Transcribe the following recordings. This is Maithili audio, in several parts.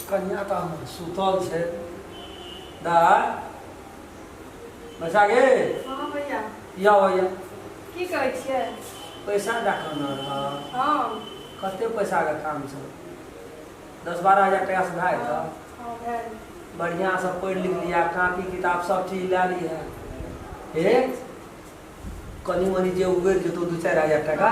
कनिया तऽ हमर सुतल छै। दाय बच्चा गे। हाँ भैया। या भैया। की कहै छियै? पैसा दए कऽ ने रह। हाँ। कते पैसा के काम छै? 10-12 हजार टका से भए जेतौ? हाँ भए गेल। बढ़िया से पढ़ि लिख लिया, कॉपी किताब सब चीज लए लिहे। हे कनी मनी जे उगरि जेतौ 2-4 हजार टका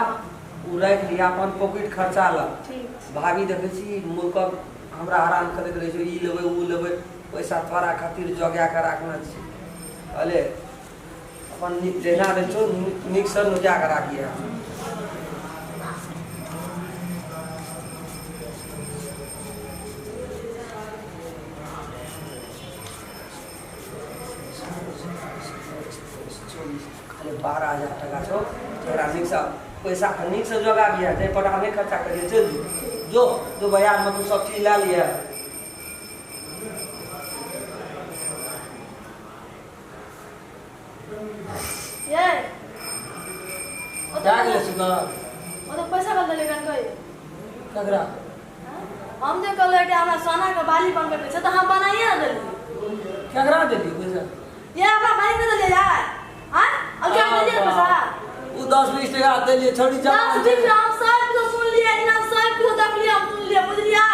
ओ राखि लिहा अपन पॉकेट खर्चा लए। ठीक। भाभी देखै छी मुल्कक हमरा हरान करैत रहै छै, ई लेबै ओ लेबै, पैसा तोरा खातिर जोगा कऽ राखने छी। अले अपन नीक जहिना दै छौ नीकसँ नुका कऽ राखिहे। खाली 12 हजार टका छौ, तोरा नीकसँ पैसा नीकसँ जोगा लिहे, जाहि पर नहि खर्चा करिहे। चलि जो जो जो बाजारमे तू सब चीज लए लिहे। ये भए गेलै सुगर? ओतऽ पैसा कल देलियै कन कहि? ककरा? हम जे कहलियै कि हमरा सोना के बाली बनबै के छै तऽ हम बनाइए ने देलियै। ककरा देलियै पैसा? ये हमरा बाली नहि देलियै यार। आँय अब क्या देलियै पैसा? ओ 10-20 टका देलियै छोड़ी। 10-20 हम सब किछो सुनलियै, हम सब किछो देखलियै, हम सुनलियै, बुझलियै?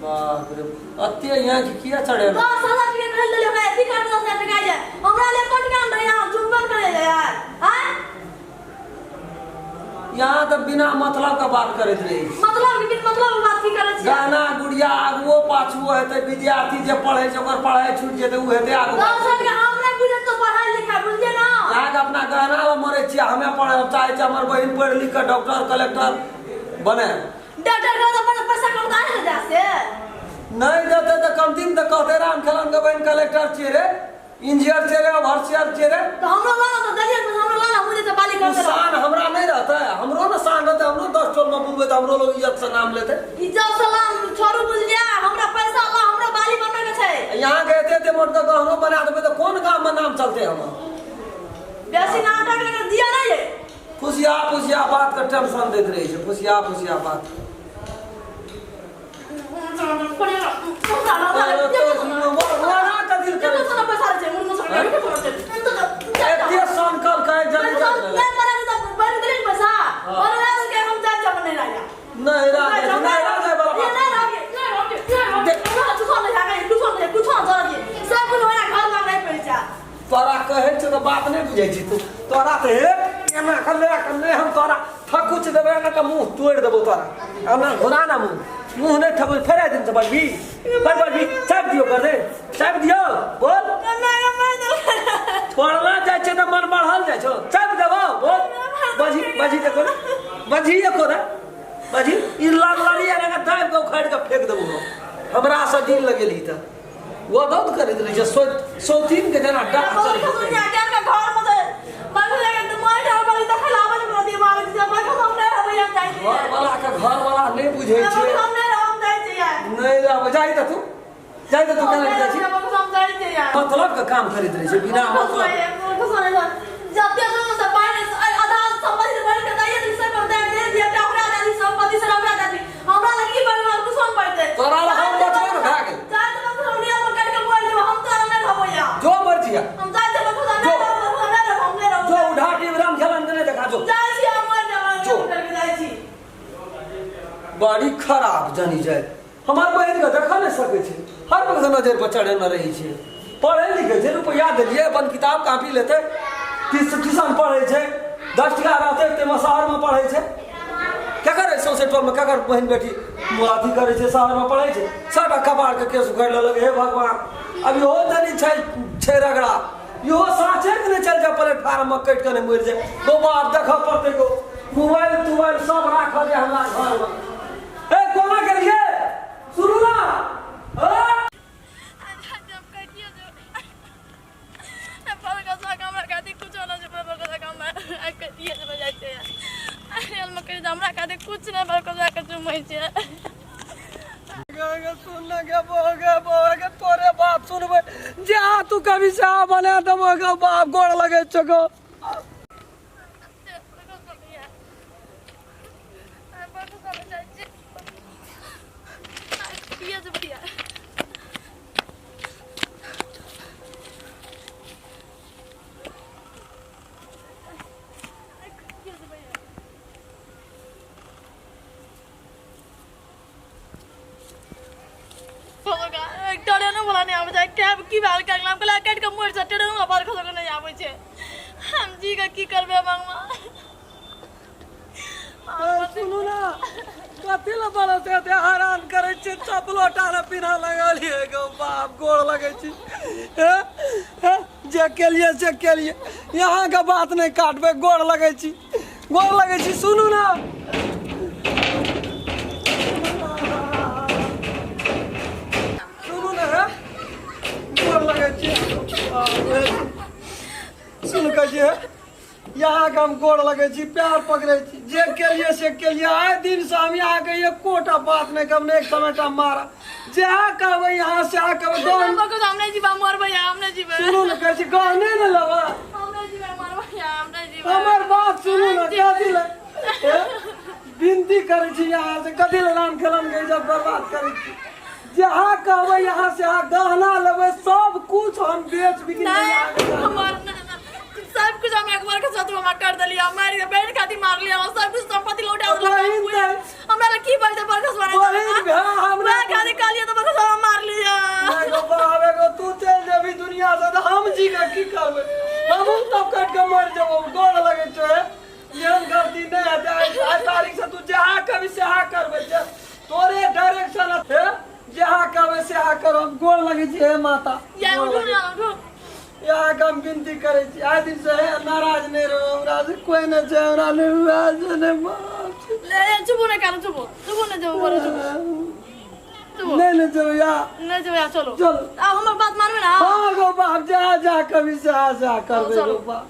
बाप रे, अते यहाँ किया चढ़ेलौ? 10,000 टका खरीद देलियै हमरा, एथी काट 10,000 टका जे हमरा ले कोट काम रहे, यहाँ चुम्बन करे ले यार। आँय यहाँ तऽ बिना मतलब के बात करैत रही। मतलब के बिन मतलब के बात की करै छियै? गहना गुड़िया आगुओ पाछुओ हेतै, विद्यार्थी जे पढ़ै छै ओकर पढ़ाइ छूटि जेतै, ओ हेतै आगू। 10,000 टका हमरा बुझत तो पढ़ाई लिखाई, बुझलियै ना? अहाँके अपना गहना मे मरै छियै, हमे पढ़ै चाहै छियै हमर बहिन पढ़ि लिख कऽ डॉक्टर कलेक्टर बने। डॉक्टर के तऽ अपन पैसा कमता ने जा से नहि देतै तऽ कमती तऽ कहतै राम खेलन के बहिन कलेक्टर छियै रे, इंजीनियर छियै रे, ओवरसियर छियै रे। तऽ हमरो लाना तऽ देलियै, हमरो लाना मुझे तऽ बाली ओ कर देलक। शान हमरा नहि रहतै? हमरो ने शान रहतै, हमरो 10 टोल मे बुलबै तऽ हमरो लोग इज्जत से नाम लेतै। इज्जत से नाम छोड़ू, बुझलियै? हमरा पैसा ला, हमरा बाली बनबै के छै। यहाँ के एते एते मोट के गहनो बना देबै तऽ कोन गाम मे नाम चलतै हमर? बेसी नाटक लेकर दिया नहीं है। फुसिया फुसिया बात के टेंशन दैत रहै छै, फुसिया फुसिया बात। एते सनकल कहै जन नहीं राजे, नहीं राजे वाला बात। तोरा कहै छौ तऽ बात नहि बुझै छी तू। तोरा तऽ हे एना कऽ ले कऽ नहि, हम तोरा थकुच देबै एना कऽ, मुँह तोड़ि देबौ तोरा। एना घुरा ना मुँह, मुँह नहि थकुच। फेर आइ दिन से बजबी, फेर बजबी। चापि दियौ कर दे, चापि दियौ। बोल, छोड़ना जाइ छै तऽ मन बढ़ल जाइ छौ। चापि देबौ, बोल, बजही, बजही तऽ कोना बजही, एको रे बजही। ई लड़ लड़ी एना कऽ दाबि कऽ उखाड़ि कऽ फेंक देबौ हम। हमरा से दिन लगेलही तऽ वदौत करैत रहै छै सौतीन के जेना डाक चढ़ि घर वाला के घर वाला नहि बुझै छै। नहि रहबै, जाइ तऽ तू, जाइ तऽ तू। केना जाइ छी? मतलब के काम करैत रहै छै, बिना मतलब। तोरा लग हम बचबो ने भए गेल। जो मर्जी है जो, जो उठा के राम खेलन के नहीं देखा जो। बड़ी खराब जानी जाए। हमार बहिन के देखा नहीं सकै छै, हर वक्त नजर पर चढ़े न रही छै। पढ़ै लिखै छै, रुपैआ देलियै, अपन किताब कॉपी लेतै, ट्यूशन पढ़ै छै, 10 टका रहतै ताहिमे शहरमे पढ़ै छै। केकर सौंसे टोलमे केकर बहिन बेटी अथी करै छै, शहरमे पढ़ै छै? सबटा कपारके केस उखाड़ि लेलक। हे भगवान, अब इहो जनी छै, छै रगड़ा। इहो साँचे के नहि चलि जाय प्लेटफार्ममे कटि कऽ नहि मरि जाय गो। बाप देखऽ पड़तै गो। मोबाइल तोबाइल सब राखल यऽ हमरा घरमे। ए कोना गेलियै? सुनू ना। कुछ नहीं बड़का के चुमै छै। सुन गे बो गे, तोरे बाप सुनबै जा तू कभी से बना देबो गो। बाप गोड़ लगे छौ गो। ट्रेनो वाला नहि आबै छै। कैब की भेल के हम कहलियै काटि कऽ मरि जा, ट्रेनो वाला बरखा सबके नहि आबै छै। हम जी के की करबै भगवान? सुनू ना, कथी लए बड़ा से एते हैरान करै छी? चप्पलो टा ने पिन्ह लगलियै गो बाप, गोड़ लगै छी। हे हे, जे केलियै से केलियै, यहाँके बात नहि काटबै। गोड़ लगै छी, गोड़ लगै छी। सुनू ना, सुनू ना, हे गोड़ लगै छी। सुन कहै छी, हे यहाँके हम गोड़ लगै छी, प्यार पकड़ै छी, जे केलियै से केलियै। आइ दिनसँ हम यहाँके एकोटा बात नहि कहब, एक समयटा मारा। जएह कहबै यहाँ सएह कहबै। गहन हम नहि जीबै, मरबै, हम नहि जीबै। सुनू ने, कहै छी गहने ने लेबै। हम नहि जीबै, मरबै, हम नहि जीबै। हमर बात सुनू ने, कथी लए विनती करै छी यहाँ से? कथी लए राम खेलन के इज्जत बर्बाद करै छी? जहाँ कहबै यहाँ से अहाँ गहना लेबै, सब कुछ हम बेच बिकिन। नहीं, हमर सब कुछ हम एक बार के साथ हमरा कर देलियै, मारि के बहन खातिर मार लिया, सब कुछ संपत्ति लौटा देलक। बहिन तऽ हमरा लए की बचतै बरखस बना? बहिन भए हमरा खातिर कहलियै तऽ बरखस हमरा मार लिया। नहि गो बाप, एगो तू चलि जेबही दुनिया से तऽ हम जी के की करबै? हमहूँ तब कटि के मरि जेबौ। गोर लगै छौ, हे एहन गलती नहि हेतै। आइ तारीख से तू जहाँ कहबी सएह करबै, जे तोरे डायरेक्शन हे, जहाँ कहबै सएह करब। गोर लगै छी हे माता। या गोर उठू लगै ना, उठू। यहाँके हम विनती करै छी, आइ दिन से हे नाराज नहि रहू। हमरा से कोइ नहि छै, हमरा नहि भाय छै नहि बाप छै। ले चुपू ने कानू, चुपू, चुपू, ने जेबो बोलो, चुपू चुपू। नहि नहि जेबै या। नहि जेबै, आ चलो। चलो। आ हमर बात मानबै ना? हाँ गो बाप, जा जा कभी सएह सएह करबै। चलो। गो बाप।